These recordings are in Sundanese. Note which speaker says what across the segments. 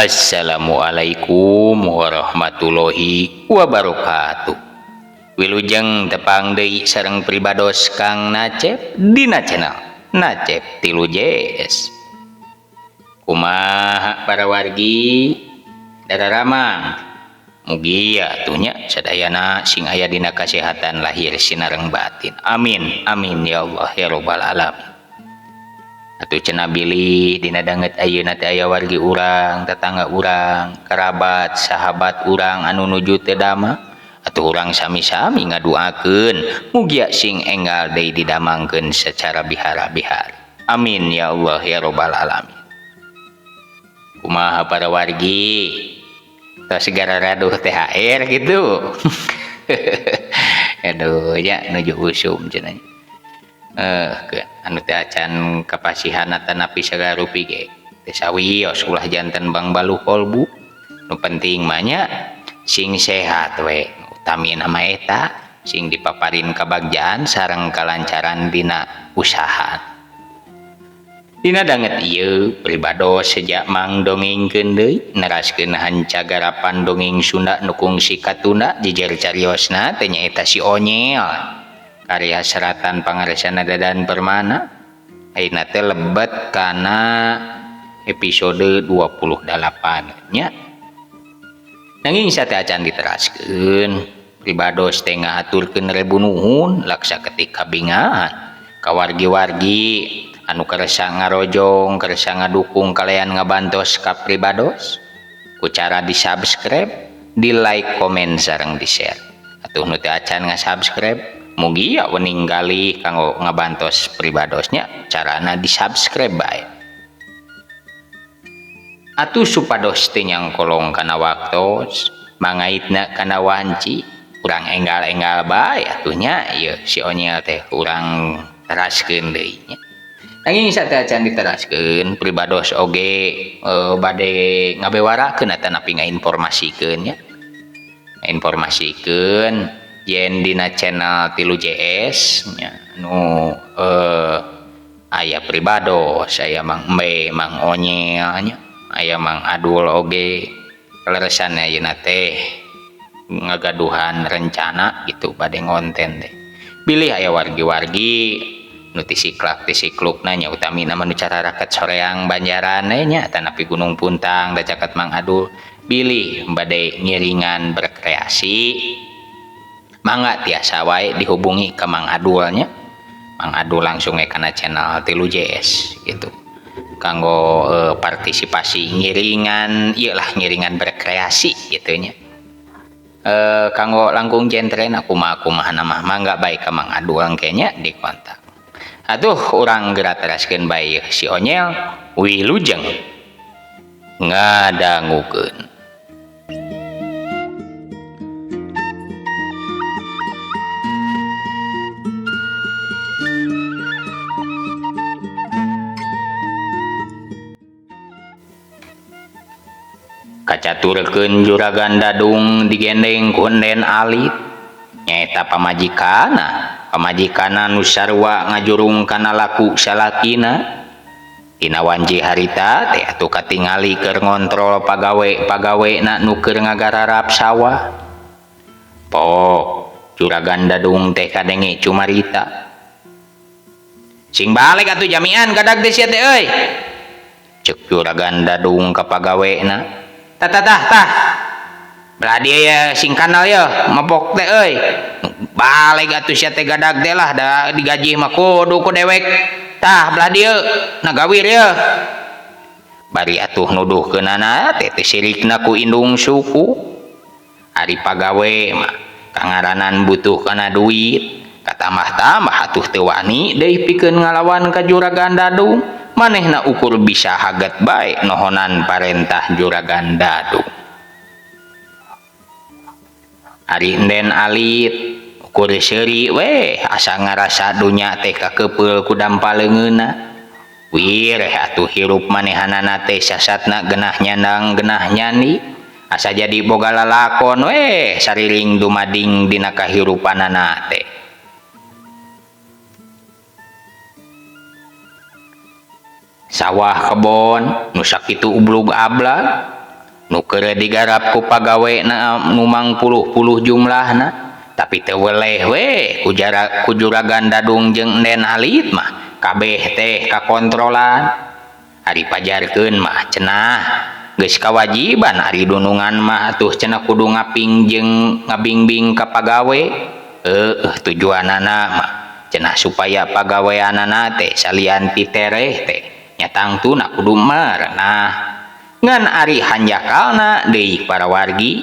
Speaker 1: Assalamualaikum warahmatullahi wabarakatuh. Wilujeng tepang deui sareng pribados Kang Nacep dina channel Nacep 3 JS. Kumaha para wargi dararamang, mugi atuh nya sadayana sing aya dina kasehatan lahir sinareng batin. Amin amin ya Allah ya robbal alamin. Atuh cenah bilih dina danget ayeuna teh aya wargi urang, tetangga urang, kerabat, sahabat urang anu nuju teu damang, atuh urang sami-sami ngaduakeun mugia sing enggal deui didamangkeun secara bihara-bihara. Amin ya Allah ya robbal alamin. Kumaha para wargi? Tos segara raduh THR gitu. Aduh ya nuju usum cenah. Anu teh acan kapasihan atanapi sagala rupi ge teu sawios ulah janten bangbaluh kolbu. Nu penting mah nya sing sehat we, utamina mah eta sing dipaparin kabagjaan sareng kalancaran dina usaha. Dina danget ieu pribados sejak mang dongengkeun deui neraskeun hancagarapan dongeng Sunda nu kungsi katunda jejer cariosna teh nyaeta si Onyel. Karya seratan pangaresana Dadan Permana. Ayeuna teh lebet kana episode 28 nya. Nanging sateuacan diteraskeun pribados teh ngahaturkeun rebu nuhun laksa ketik kabingahan ka wargi-wargi anu kersa ngarojong, kersa ngadukung kalian ngabantos ka pribados ku cara di-subscribe, di-like, komen sareng di-share. Atuh nu teu acan nga-subscribe mugia wening galih kanggo ngabantos pribadosnya carana di-subscribe bae. Atuh supados teu nyangkolong kana waktos mangaitna kana wanci urang enggal-enggal bae atuh nya ieu si Onyel teh urang teraskeun deui nya. Nanging sateuacan diteraskeun pribados oge bade ngabewarakeun atanapi ngainformasikeun nya. Ngainformasikeun yen dina channel 3 JS nya nu aya pribados, aya Mang Embe, Mang Onyel nya, aya Mang Adul oge. Kaleresan ayeuna teh ngagaduhan rencana gitu bade ngonten teh. Bilih aya wargi-wargi nu tisiklak tisiklukna nya utamina mah nu cararaket soreang Banjaran nya atanapi Gunung Puntang da caket Mang Adul, bilih bade ngiringan berkreasi mangga tiasa wae dihubungi ke Mang Adul nya. Mang Adul langsung we kana channel 3 JS gitu kanggo partisipasi ngiringan ieu lah ngiringan berkreasi gitu nya. Kanggo langkung jentrena kumaha-kumaha mah mangga bae ka Mang Adul engke nya di kontak. Atuh urang geura teraskeun bae si Onyel wilujeng ngadangukeun. Kacaturkeun juragan Dadung digendeng ku Enden Alit nyaeta pamajikana, pamajikana nu sarua ngajurung kana laku salakina. Dina wanci harita teh atuh katingali keur ngontrol pagawe-pagawena nu keur ngagararap sawah. Pok juragan Dadung teh kadenge cumarita. Sing balik atuh jamian gadag teh sia teh euy. Ceuk juragan Dadung ka pagawena. Tah tah tah tah. Belah dia ya sing kanal ya mabok teh euy. Balik atuh sia teh gadag teh lah da digaji mah kudu ku dewek. Tah belah dieu nagawir ya. Bari atuh nuduhkeunana teh teh sirikna ku indung suku. Ari pagawe mah kangaranan butuh kana duit. Katambah-tambah atuh teu wani deui pikeun ngalawan ka juragan Dadung. Manehna ukur bisa haget bae nohonan parentah juragan Dadung. Ari Enden Alit ukur seuri weh asa ngarasa dunya teh kakepeul ku dampa leungeunna. Wir atuh hirup manehanana teh sasatna genah nyandang genah nyandi. Asa jadi boga lalakon weh sariring dumading dina kahirupanana teh. Sawah kebon nu sakitu ublug ablag Nu keur digarap ku pagawena nu mangpuluh-puluh jumlahna tapi teu weleh we ku juragan Dadung jeung Enden Alit mah kabeh teh kakontrolan. Ari pajarkeun mah cenah geus kawajiban ari dunungan mah atuh cenah kudu ngaping jeung ngabingbing ka pagawe. Heueuh tujuanana mah cenah supaya pagaweanana teh salian ti tereh teh nya tangtuna kudu merenah. Ngan ari hanjakalna deui para wargi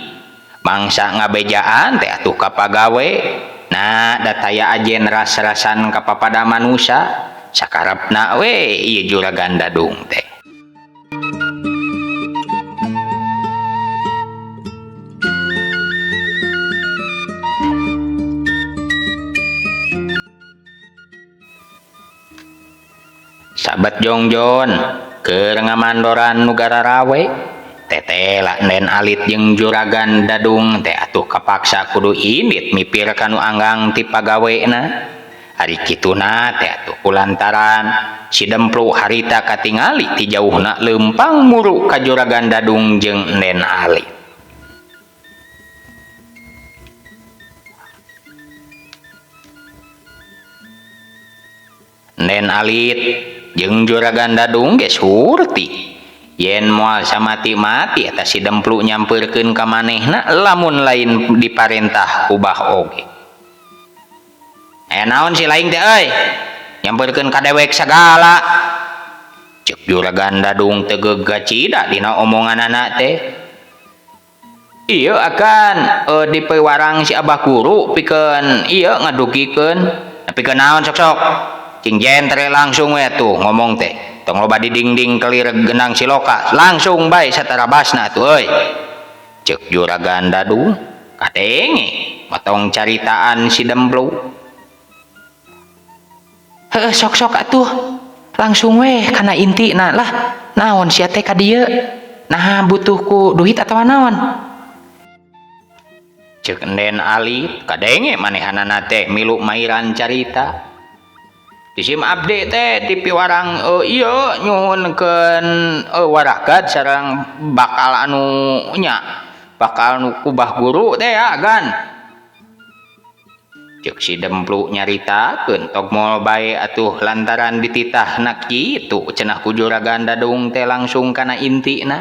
Speaker 1: mangsa ngabejaan teh atuh ka pagawe. Nah da taya ajen ras-rasan ka papada manusa sakarepna we ieu juragan Dadung teh. Sahabat Jongjon keur ngamandoran nu gararawe tetela Enden Alit jeung juragan Dadung teh atuh kapaksa kudu indit mipir ka nu anggang ti pagawena. Ari kituna teh atuh kulantaran si Demplu harita katingali ti jauhna leumpang muru ka juragan Dadung jeung Enden Alit. Enden Alit jeung juragan Dadung ge surti yen moal samati-mati eta si Demplu nyampeurkeun ka manehna lamun lain diparentah ku bah oge. Naon si lain teh euy nyampeurkeun ka dewek sagala. Ceuk juragan Dadung teu gagacida dina omonganana teh. Ieu akan dipewarang si Abah Guru pikeun ieu ngadugikeun. Pikeun naon sok-sok cing jentre langsung we tuh ngomong teh. Tong loba di dinding kelir genang siloka langsung bae satarabasna atuh euy. Ceuk juragan Dadung kadenge motong caritaan si Demplu. Heuh sok-sok atuh langsung we kana intina lah. Naon sia teh ka dieu? Nah butuh ku duit atawa naon? Ceuk Enden Alit kadenge manehanana teh milu mairan carita. Disim abdi teh dipiwarang ieu nyuhunkeun waragat sareng bakal anu nya bakal nu ku bah guru teh ya gan. Ceuk si Demplu nyaritakeun tog moal bae atuh lantaran dititahna kitu cenah ku juragan Dadung teh langsung kana intina.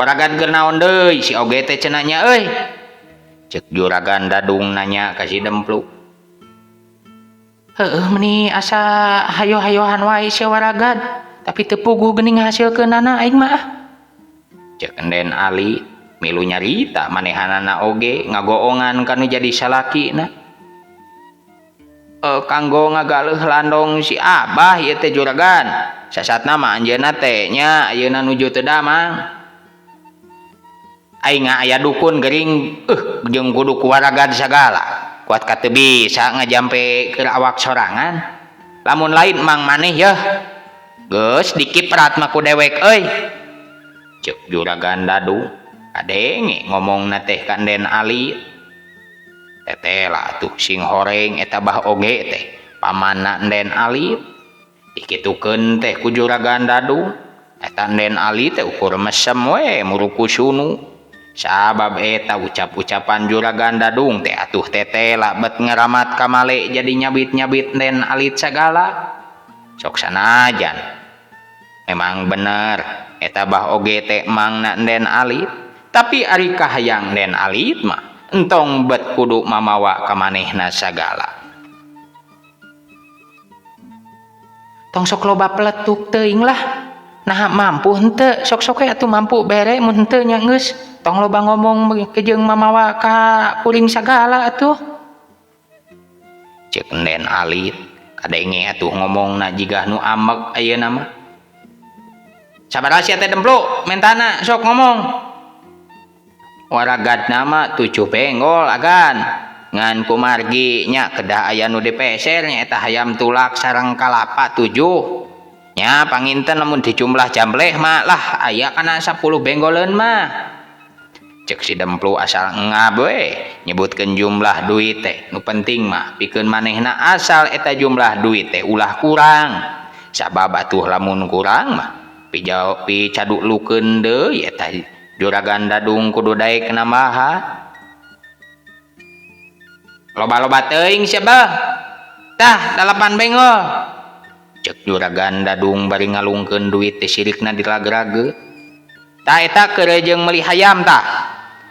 Speaker 1: Waragat keur naon deui si oge teh cenah nya euy. Ceuk juragan Dadung nanya ka si Demplu. Heueuh meuni asa hayo-hayohan wae sia waragad tapi teu puguh geuning ngahasilkeunana aing mah ah. Ceuk Enden Ali milu nyarita manehanana oge ngagoongan kanu jadi salakina. Kanggo ngagaleuh landong si Abah ieu teh juragan. Sasatna mah anjeunna teh nya ayeuna nuju teu damang. Aing aya dukun gering jeung kudu ku waragad sagala. Kuat ka teu bisa ngajampe keur awak sorangan. Lamun lain mang maneh yeuh. Geus dikiprat mah ku dewek euy. Ceuk juragan Dadung kadenge ngomongna teh ka Enden Ali. Tetela atuh sing horeng eta bah oge teh pamanna Enden Ali. Dikitukeun teh ku juragan Dadung. Eta Enden Ali teh ukur mesem we muruku sunu. Sabab eta ucap-ucapan juragan Dadung teh atuh tetela bet ngeramat kamale jadi nyabit-nyabit Enden Alit sagala. Sok sanajan memang bener eta bah oge teh mangna Enden Alit, tapi ari kahayang Enden Alit mah entong bet kudu mamawa ka manehna sagala. Tong sok loba peletuk teuing lah. Nah mampu henteu sok-sok we atuh mampu bere mun henteu nya geus. Tong loba ngomong jeung mamawa ka kuring sagala atuh. Ceuk Enden Alit kadenge atuh ngomongna jiga nu amek ayeuna mah. Sabaraha sia teh Demplu mentana sok ngomong. Waragadna mah 7 benggol agan. Ngan kumargi nya kedah aya nu dipeser nya eta hayam tulak sareng kalapa 7. Nya panginten lamun dijumlah jambleh mah lah aya kana 10 benggoleun mah. Ceuk si Demplu asal ngab we nyebutkeun jumlah duit teh nu penting mah pikeun manehna asal eta jumlah duit teh ulah kurang. Sabab atuh lamun kurang mah picaduk lukeun deui eta Juragan Dadung kudu daek nambahan. Loba-loba teuing sia bah. Tah 8 bengol. Cek Juragan Dadung bari ngalungkeun duit teh sirikna dilagrage. Tah eta keur jeung meuli hayam tah.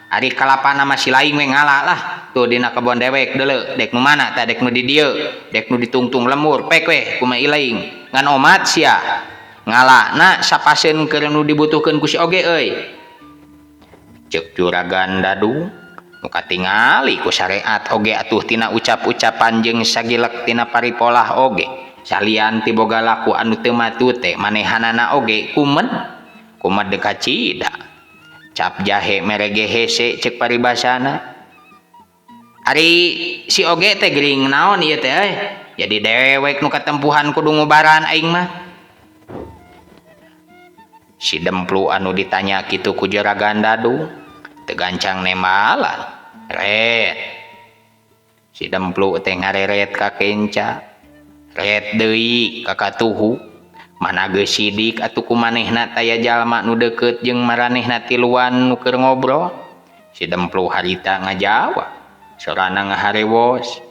Speaker 1: Ari kalapana mah si laing we ngala lah. Tuh dina kebon dewek deuleu dek nu mana tah dek nu di dieu, dek nu ditungtung lemur pek we kumaha ilaing. Ngan omat sia. Ngalana sapaseun keur nu dibutuhkeun ku si oge euy. Cek Juragan Dadung nu katingali ku syariat oge atuh tina ucap-ucapan jeung sagilek tina paripolah oge. Salian ti boga laku anu teu matu teh manehanana oge kumed. Kumed kacida. Cap jahe merege hese cek paribasana. Ari si oge teh gering naon ieu teh euy. Jadi dewek nu katempuhan kudu ngubaran aing mah. Si Demplu anu ditanya kitu ku Juragan Dadung teu gancang nembalan. Ret. Si Demplu teh ngareret ka kenca. Ret deui ka katuhu. Mana geus sidik atuh ku manehna taya jalma nu deukeut jeung maranehna tiluan nu keur ngobrol. Si Demplu harita ngajawab. Sorana ngaharewos.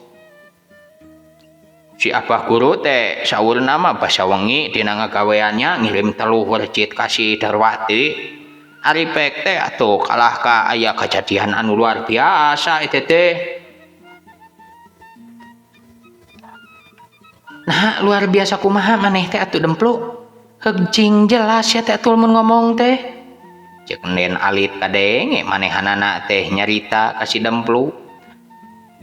Speaker 1: Si Abah Guru teh saurna mah basa wengi dina ngagaweannya ngirim teluh wercit ka si Darwati. Ari pek teh atuh kalah ka aya kajadian anu luar biasa eta teh. Nah, luar biasa kumaha maneh teh atuh Demplu? Heug cing jelas ya teh atuh mun ngomong teh. Ceuk Nden Alit kadenge manehanana teh nyarita ka si Demplu.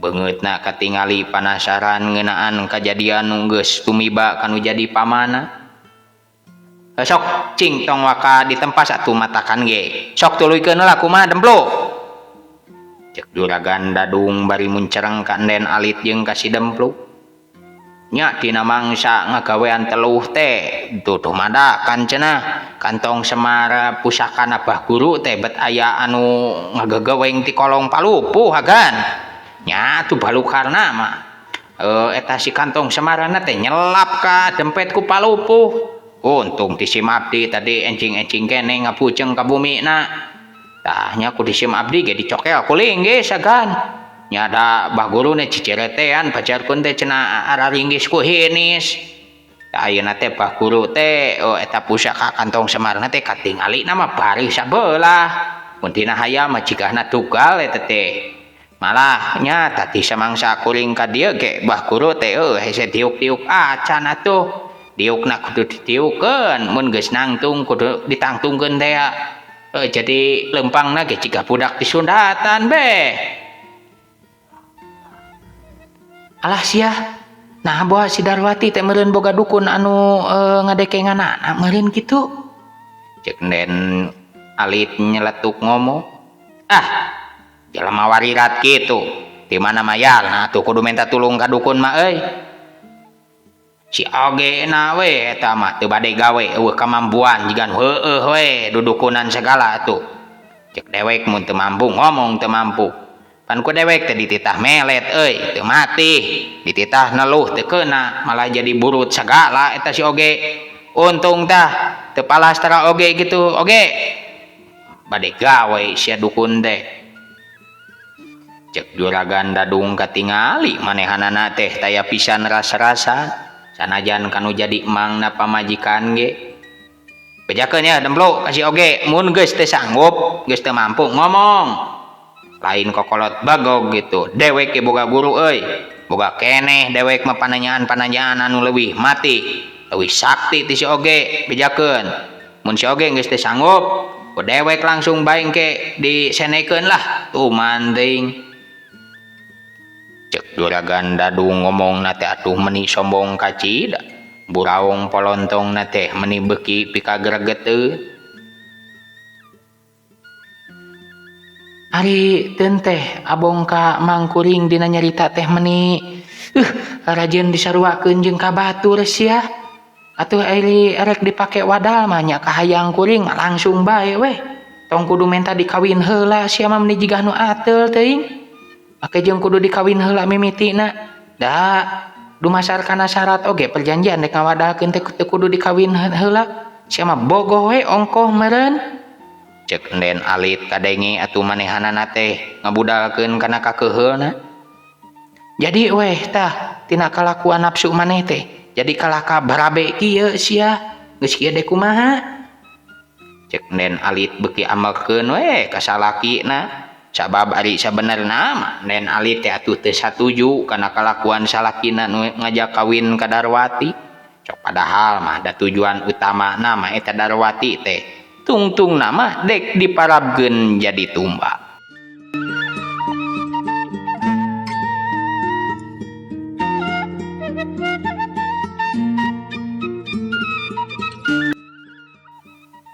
Speaker 1: Beungeutna katingali panasaran ngeunaan kajadian nu geus tumiba kanu jadi pamana. Sok cing tong waka ditempas atuh matakan ge. Sok tuluykeun heula kumaha Demplu? Ceuk Juragan Dadung bari muncereng ka Nden Alit jeung ka si Demplu. Nya dina mangsa ngagawean teluh teh duduh madakan cenah kantong semar pusakana Abah Guru teh bet aya anu ngagegeweng ti kolong palupuh hagan. Nya atuh balukarna mah eta si kantong semarana teh nyelap ka dempet ku palupuh. Untung ti sim abdi tadi encing-encing keneh ngapuceng ka bumina. Tah nya ku di sim abdi ge dicokel ku linggis hagan. Nya da Bah Guru ne ciciretean pacarkeun teh cenah araringgis ku hinis. Tah ayeuna teh Bah Guru teh eta pusaka kantong semarna teh katingalina mah barih sabelah. Mun dina hayam mah jigahna dugal eta teh. Malah nya tadi samangsa kuring ka dieu ge Bah Guru teh hese diuk-diuk acan atuh. Diukna kudu ditiukeun mun geus nangtung kudu ditangtungkeun teh. Jadi lempangna ge jiga budak disundatan beh. Alah sia. Nah boa si Darwati teh meureun boga dukun anu ngadekenganana meureun kitu. Ceuk Nden Alit nyeletuk ngomong. Ah, jelema warirat kitu. Di mana mayarna tuh kudu minta tulung ka dukun mah euy. Si oge na we eta mah teu bade gawe eueuh kamampuan jigan heueuh we dudukunan segala atuh. Ceuk dewek mun teu mampu ngomong teu mampu. Pan ku dewek teh dititah melet euy, teu mati, dititah neluh teu keuna, malah jadi burut segala eta si oge. Untung tah teu palastara oge gitu, oge. Bade gawe sia dukun teh. Ceuk Juragan Dadung katingali manehanana teh taya pisan ras-rasan. Sanajan kanu jadi emangna pamajikan ge. Bejakeun ya Demplu ka si oge, mun geus teu sanggup, geus teu mampu ngomong. Lain kokolot bagog gitu. Dewek ge boga guru euy. Boga keneh dewek mah pananyaan-pananyaan anu leuwih mati, leuwih sakti ti si oge, bejakeun. Mun si oge geus teu sanggup, ku dewek langsung bae engke disenekeun lah. Tuh manting. Ceuk Juragan Dadung ngomongna teh atuh meni sombong kacida. Buraong polontongna teh meni beuki pikagregeteun. Ari teun teh abong ka mangkuring dina nyarita teh meni rajin disaruakeun jeung ka batur sia. Atuh ari erek dipake wadal mah nya kahayang kuring mah langsung bae weh. Tong kudu menta dikawin heula sia mah meni jigah nu ateul teuing. Make jeung kudu dikawin heula mimitina. Da dumasar kana syarat oge perjanjian rek ngawadalkeun teh teu kudu dikawin heula. Sia mah bogoh we ongkoh meureun. Cek Enden Alit kadenge atuh manehanana teh ngabudalkeun kana kakeuheulna. Jadi weh tah tina kalakuan nafsu maneh teh jadi kalaka barabe kieu sia geus kieu dek kumaha. Cek Enden Alit beuki amelkeun we ka salakina. Sabab ari sabenerna mah Enden Alit teh atuh teu satuju kana kalakuan salakina nu ngajak kawin ka Darwati. Sok padahal mah da tujuan utamana mah eta Darwati teh tungtungna mah dek diparabkeun jadi tumbak.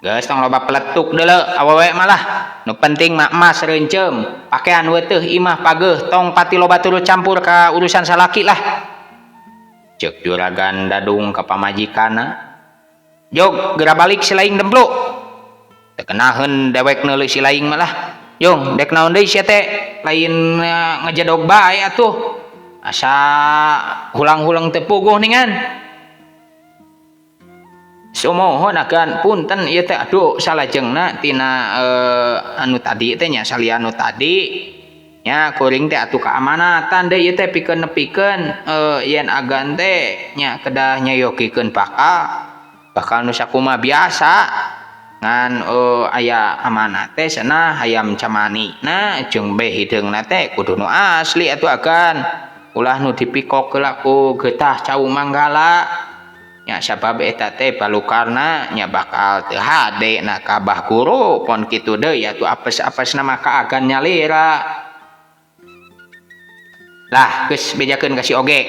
Speaker 1: Geus tong loba peletuk deuleu awewe malah. Nu penting mah emas reunceum, pakean weteuh imah pageuh, tong pati loba turut campur ka urusan salaki lah. Ceuk juragan Dadung ka pamajikanna. Jog geura balik si laing demplu. Teu kenaheun dewek neuleuh si laing mah lah. Jong dek naon deui sia teh lain ngejedog bae atuh. Asa hulang-hulang teu puguh ningan. Sumohon agan punten ieu teh aduh salajengna tina anu tadi teh nya salian anu tadi nya kuring teh atuh kaamanatan deui ieu teh pikeun nepikeun yen agan teh nya kedah nyayogikeun bakal bakal nu sakumaha biasa ngan aya amanat teh cenah hayam camani na jeung be hideungna teh kudu nu asli atuh agan ulah nu dipikok heula ku getah cau manggala. Nya sabab eta teh balukarna nya bakal teu hade na ka Bah Guru pon kitu deui atuh apes-apesna mah ka agan nyalira. Lah geus bejakeun ka si Oge.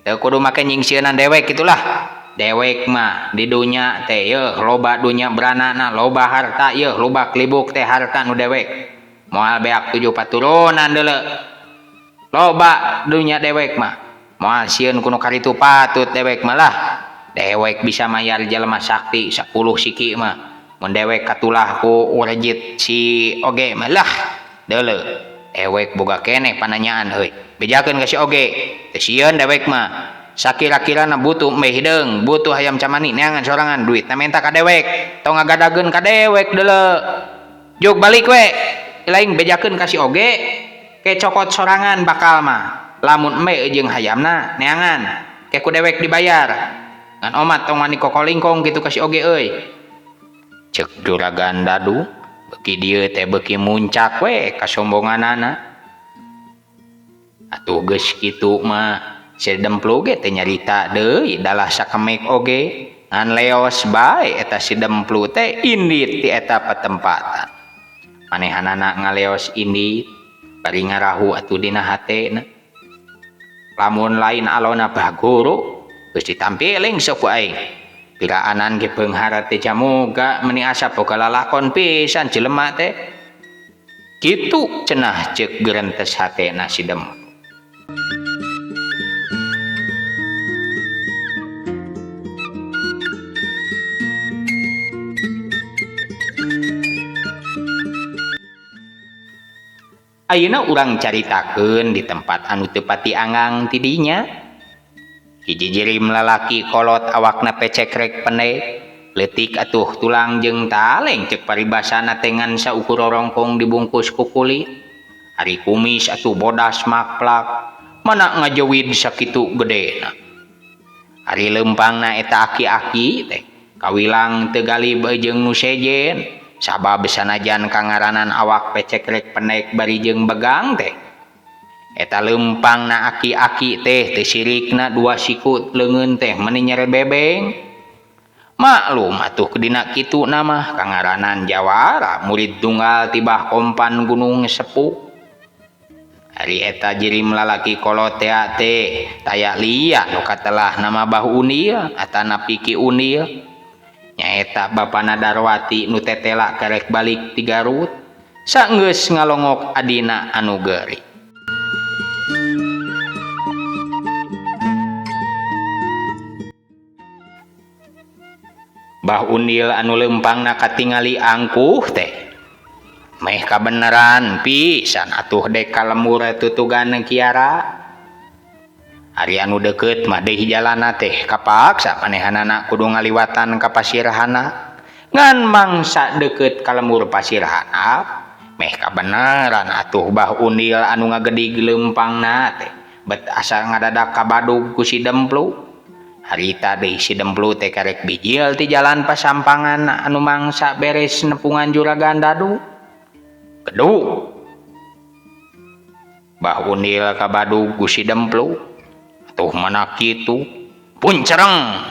Speaker 1: Teu kudu make nyingsieunan dewek kitulah. Dewek mah di dunya teh yeuh loba dunya beranana, loba harta yeuh loba klibuk teh harta nu dewek. Moal beak 7 paturunan deuleu. Loba dunya dewek mah. Moal sieun ku nu karitu patut dewek mah lah. Dewek bisa mayar jelema sakti 10 siki mah. Mun dewek katulah ku urejit si Oge mah lah deuleu. Dewek boga keneh pananyaan euy. Bejakeun ka si Oge. Teu sieun dewek mah. Sakira-kirana butuh meh hideung, butuh hayam camani neangan sorangan duitna menta ka dewek. Tong ngagadageun ka dewek deuleu. Jug balik we. Lain bejakeun ka si Oge. Ke cokot sorangan bakal mah. Lamun embe jeung hayamna neangan. Ke ku dewek dibayar. Ngan omat tong wani kokolingkong kitu ka si Oge euy. Ceuk juragan Dadu beuki dieu teh beuki muncak we kasombonganana. Atuh geus kitu mah si Demplu ge teh nyarita deui dalah sakemek oge ngan leos bae eta si Demplu teh indit ti eta patempatan. Manehanana ngaleos indit bari ngarahu atuh dina hatena. Lamun lain alona Bah Guru geus ditampiling sok ku aing. Piraanan ge beunghar teh jamuga meuni asa boga lalakon pisan jelema teh. Kitu cenah ceuk gerentes hatena si Demplu. Ayeuna urang caritakeun di tempat anu teu pati anggang ti dinya. Hiji jirim lalaki kolot awakna pecekrek pendek, leutik atuh tulang jeung taleng ceuk paribasana teh ngan saukur rorongkong dibungkus ku kulit. Ari kumis atuh bodas makplak, mana ngajewid sakitu gedena. Ari leumpangna eta aki-aki teh kawilang teu galib jeung nu sejen. Sabab sanajan kangaranan awak pecekrek pendek bari jeung begang teh. Eta leumpangna aki-aki teh teu sirikna dua siku leungeun teh meuni nyere bebeng. Maklum atuh dina kitu na mah kangaranan jawara murid tunggal tibah kompan Gunung Sepuh. Ari eta jirim lalaki kolot tea teh taya liya nu katelah nama Bah Undil atanapi Ki Undil. Nyaeta bapana Darwati nu tetela karek balik ti Garut saenggeus ngalongok adina anu geuring. Bah Undil anu leumpangna katingali angkuh teh meh kabeneran pisan atuh dek ka lembur tutugan Kiara. Ari anu deukeut mah deui jalana teh kapaksa manehanana kudu ngaliwatan ka pasirhana. Ngan mangsa deukeut ka lembur pasir handap meh kabeneran atuh Bah Undil anu ngagedig leumpangna teh bet asa ngadadak kabadug ku si Demplu. Harita deui si Demplu teh karek bijil ti jalan pasampangan anu mangsa beres nepungan Juragan Dadu. Kedu Bah Undil kabadug ku si Demplu. Atuh mana kitu puncereng.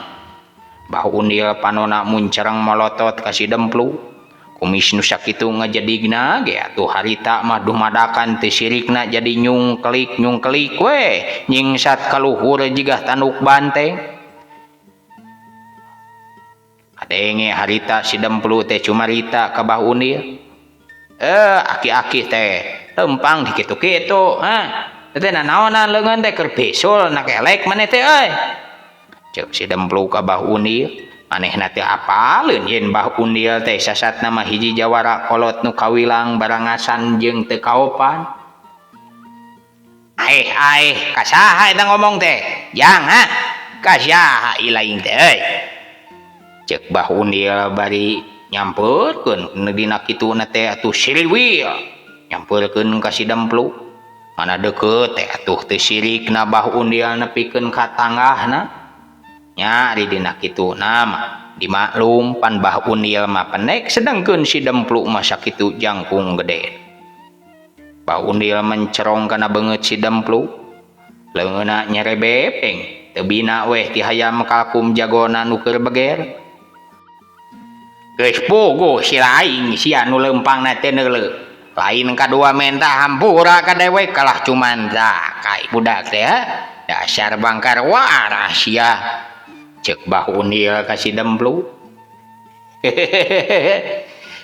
Speaker 1: Bah Undil panona muncereng molotot ka si Demplu. Kumis nu sakitu ngajedigna ge atuh harita mah dumadakan teu sirikna jadi nyungkelik nyungkelik we nyingsat ka luhur jigah tanduk banteng. Kadenge harita si Demplu teh cumarita ka Bah Undil. Aki-aki teh lempang di kitu-kitu ha. Teh nanaonan leungeun teh keur bisul na kelek maneh teh euy. Ceuk si Demplu ka Bah Undil, manehna teh apaleun yen Bah Undil teh sasatna mah hiji jawara kolot nu kawilang barangasan jeung teu kaopan. Aeh aeh ka saha eta ngomong teh? Jang ha? Ka saha ilaing teh euy? Ceuk Bah Undil bari nyampeurkeun dina kituna teh atuh siriwil nyampeurkeun ka si Demplu. Mana deukeut teh atuh teu sirikna Bah Undil nepikeun ka tanggahna. Nya ari dina kituna mah dimaklum pan Bah Undil mah pendek sedangkeun si Demplu mah sakitu jangkung gede. Bah Undil mencerong kana beungeut si Demplu. Leungeunna nyerebepeng teu bina weh ti hayam kalkum jagona nu keur beger. Geus puguh si laing sia nu leumpangna teh neuleuh. Lain kadua menta hampura ka dewek kalah cuman kai budak teh dasar bangkar warah sia. Ceuk Bah Undil ka si Demplu.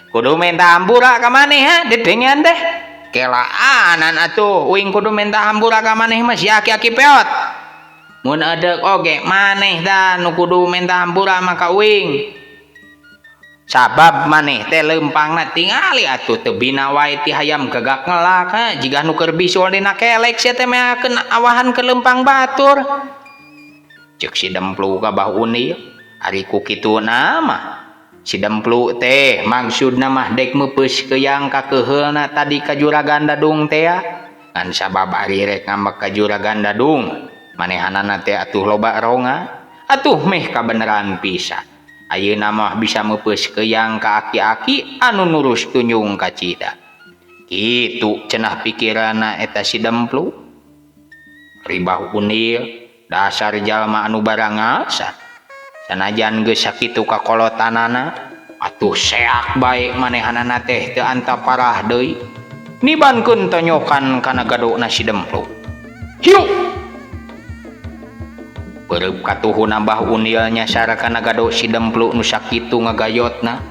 Speaker 1: Kudu menta hampura ka maneh ha dedengean teh. Kelaanan atuh uing kudu menta hampura ka maneh mah si aki-aki peot. Mun edeuk oge maneh tah nu kudu menta hampura mah ka uing. Sabab maneh teh leumpangna tingali atuh teu bina wae ti hayam gagak ngelak ha jiga nu keur bisul dina kelek sia teh meakeun awahan ke leumpang batur. Ceuk si Demplu ka Bah Undil, ari ku kituna mah si Demplu teh maksudna mah dek meupeus keuyang ka keuheulna tadi ka Juragan Dadung teh ngan sabab ari rek ngambek ka Juragan Dadung manehanana teh atuh loba ronga atuh meh kabeneran pisan. Ayeuna mah bisa meupeus keuyang ka aki-aki anu nurus tunjung ka cida. Kitu cenah pikiranna eta si Demplu. Ari Bah Undil dasar jalma anu barangasan. Sanajan geus sakitu kakolotanana atuh seak bae manehanana teh teu anta parah deui. Nibankeun tonyokan kana gadona si Demplu. Hiu! Beureub katuhuna Bah Undil nyasar kana gado si Demplu nu sakitu ngagayotna.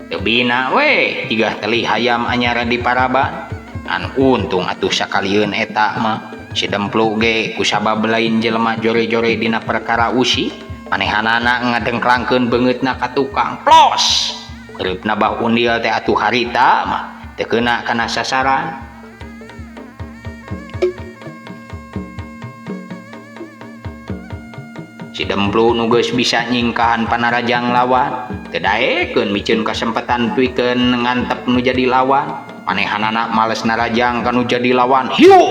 Speaker 1: Teu bina we jigah teli hayam anyar di paraban. Ngan untung atuh sakalieun eta mah si Demplu ge kusabab lain jelema jore-jore dina perkara usi manehanana ngadengklangkeun beungeutna ka tukang plos. Kereupna Bah Undil teh atuh harita mah teu keuna kana sasaran. Si Demplu nu geus bisa nyingkahan panarajang lawan teu daekeun miceun kasempatan pikeun ngantep nu jadi lawan. Manehanana males narajang ka nu jadi lawan. Hiu!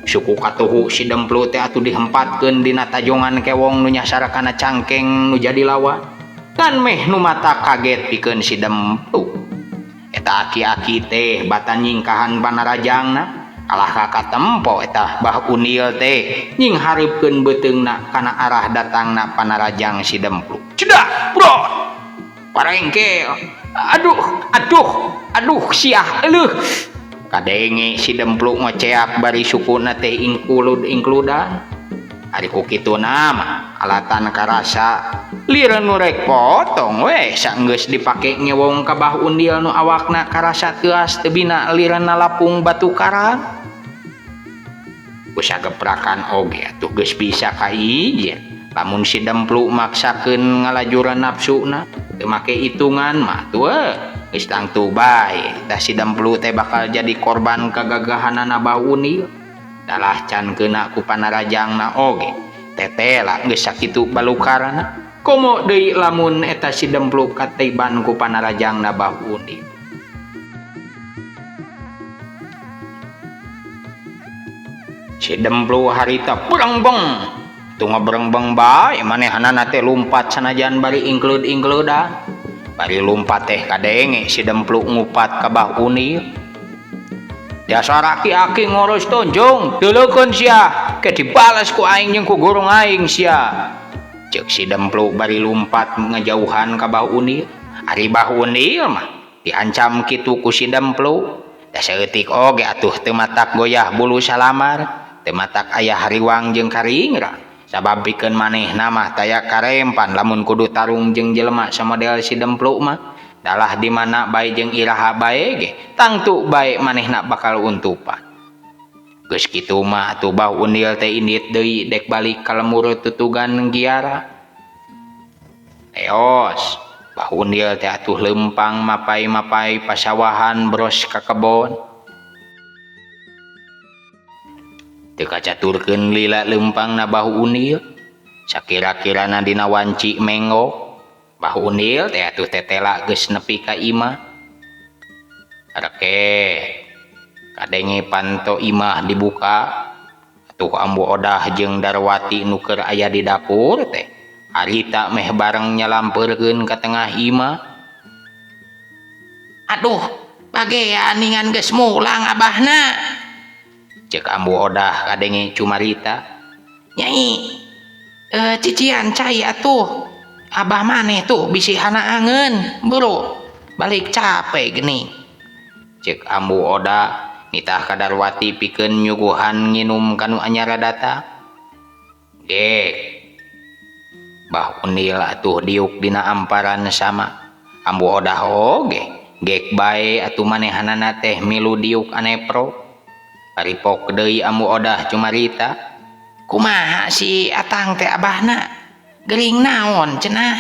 Speaker 1: Suku katuhu si Demplu teh atuh dihempatkeun dina tajongan kewong nu nyasar kana cangkeng nu jadi lawan. Kan meh nu mata kaget pikeun si Demplu. Eta aki-aki teh batan nyingkahan panarajangna kalah ka katempo eta Bah Undil teh nying hareupkeun beuteungna kana arah datangna panarajang si Demplu. Cedak, bro. Parengkel. Aduh, aduh, aduh siah euleuh. Kadenge si Demplu ngoceak bari sukuna teh ingkulud ingkludan. Ari ku kituna mah alatan karasa lir nu rek potong we saenggeus dipake ngewong ka Bah Undil nu awakna karasa teuas teu bina lirna lapung batu karang. Ku sageprakan oge atuh geus bisa kaijir. Lamun si Demplu maksakeun ngalajuran nafsuna teu make hitungan mah tuh geus tangtu bae tah si Demplu teh bakal jadi korban kagagahanana Bah Undil. Dalah can keuna ku panarajangna oge tetela geus sakitu balukarana. Komo deui lamun eta si Dempluk katiban ku panarajangna Bah Undil. Si Demplu harita berengbeng tuh ngaberengbeng bae manehanana teh lumpat sanajan bari ingkleud-ingkleudan. Bari lumpat teh kadenge si Demplu ngupat ka Bah Undil. Dasar aki-aki ngurus tonjong, deuleukeun sia, ke dibales ku aing jeung ku gurung aing sia. Ceuk si Demplu bari lumpat ngajauhan ka Bah Undil. Ari Bah Undil mah diancam kitu ku si Demplu. Da saeutik oge atuh teu matak goyah bulu salamar, teu matak aya hariwang jeung karingrang. Sabab pikeun manehna mah taya karempan lamun kudu tarung jeung jelema samodel si Demplu mah. Dalah di mana bae jeung iraha bae ge, tangtu bae manehna bakal untupan. Geus kitu mah atuh Bah Undil teh indit deui dek balik ka lemur tutugan giara. Eos, Bah Undil teh atuh leumpang mapai-mapai pasawahan bros ka kebon. Teu kacaturkeun lila leumpangna Bah Undil, sakira-kirana dina wanci menggok. Bah Undil teh atuh tetela geus nepi ka imah. Reke kadenge panto imah dibuka, atuh Ambu Odah jeung Darwati nu keur aya di dapur teh harita meh bareng nyalampeurkeun ka tengah imah. Aduh, bagean ningan geus mulang abahna. Ceuk Ambu Odah kadenge cumarita. Nyai, cician cai atuh. Abah maneh tuh bisi hana angeun, buru balik capek geuning. Ceuk Ambu Odah nitah ka Darwati pikeun nyuguhan nginum kanu anyar datang. Gek. Bah Undil atuh diuk dina amparan sama. Ambu Odah oge gek bae atuh manehanana teh milu diuk anepro. Paripok deui Ambu Odah cumarita. Kumaha si Atang teh abahna? Gering naon cenah?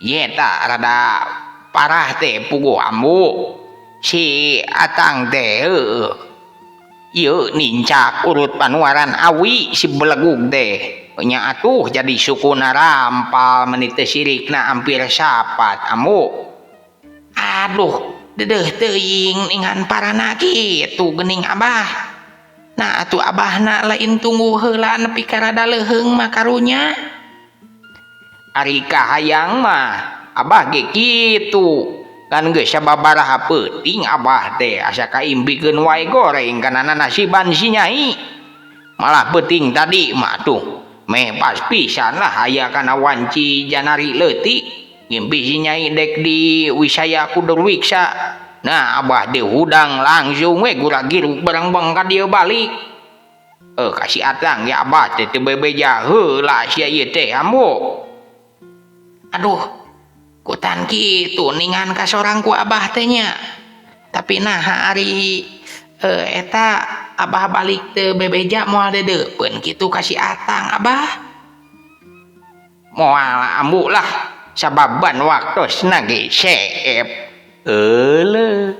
Speaker 1: Ye ta rada parah teh puguh Ambu. Si Atang teh heueuh. Ieu nincak urut panuaran awi si belegug teh. Nya atuh jadi sukuna rampal meni teu sirikna hampir sapat Ambu. Aduh, dedeuh teuing ningan parana kitu geuning abah. Nah atuh abahna lain tunggu heula nepi ka rada leuheung mah karunya. Ari kahayang mah abah ge kitu. Kan geus sababaraha peuting abah teh asa kaimpikeun wae goreng kana nasiban si Nyai. Malah peuting tadi mah tuh meh pas pisan lah aya kana wanci janari leutik. Ngimpi si Nyai dek di wisaya Kudurwiksa. Nah abah deh hudang langsung we gura-giru bareng-beng ka dieu balik. Kasih Atang ya abah teh teu bebeja heula sia ieu teh ambu. Aduh, kutan kitu ningan ka sorang ku abah teh nya. Tapi nah ari eta abah balik teu bebeja moal dedeupeun kitu ka si Atang abah. Moal ambu lah sababan waktosna ge seep. Euleuh.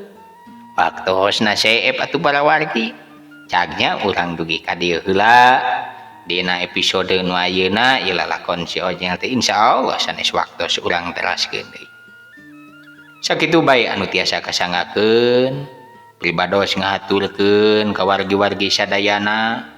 Speaker 1: Waktosna seep atuh para wargi. Cagnya urang dugi ka dieu heula. Dina episode nu ayeuna ieu lalakon si Ojel teh insyaallah sanes waktos urang teraskeun deui. Sakitu bae anu tiasa kasanggakeun, pribados ngahaturkeun ka wargi-wargi sadayana,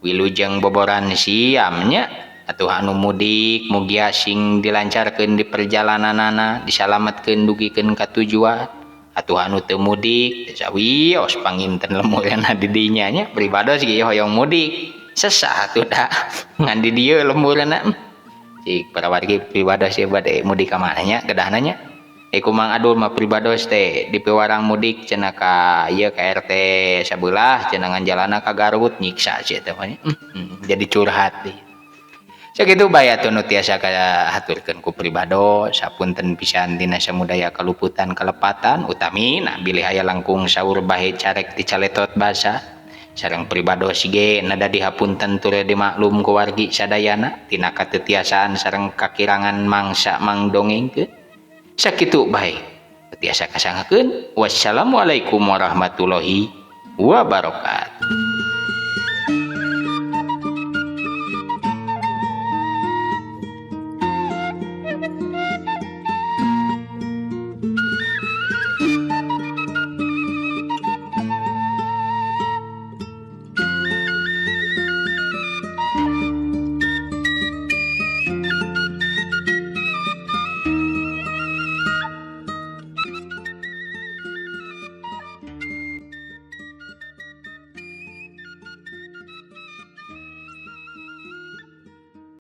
Speaker 1: wilujeng boboran siam nya atuh anu mudik mugia sing dilancarkeun di perjalananana, disalametkeun dugikeun ka tujuan. Atuh anu teu mudik teh sawios panginten lemurna di dinya nya, pribados ge hoyong mudik. Sesah atuh da ngan di dieu lemurna. Cik para wargi pribados ye bade mudik ka mana nya kedahna nya. Ku Mang Adul mah pribados teh di piwarang mudik cenah ka ieu ka RT sabelah cenah ngan jalana ka Garut nyiksa sia teh mah nya. Jadi curhat deui. Sakitu bae atuh nu tiasa kahaturkeun ku pribados, sapunten pisan dina samudaya kaluputan kalepatan utamina bilih aya langkung saur bahe carek ti caletot basa. Sareng pribados ge nada dihapunten tur dimaklum ku wargi sadayana tina katetiasaan sareng kakirangan mangsa mangdongengkeun. Sakitu bae tiasa kasanggakeun. Wassalamualaikum warahmatullahi wabarakatuh.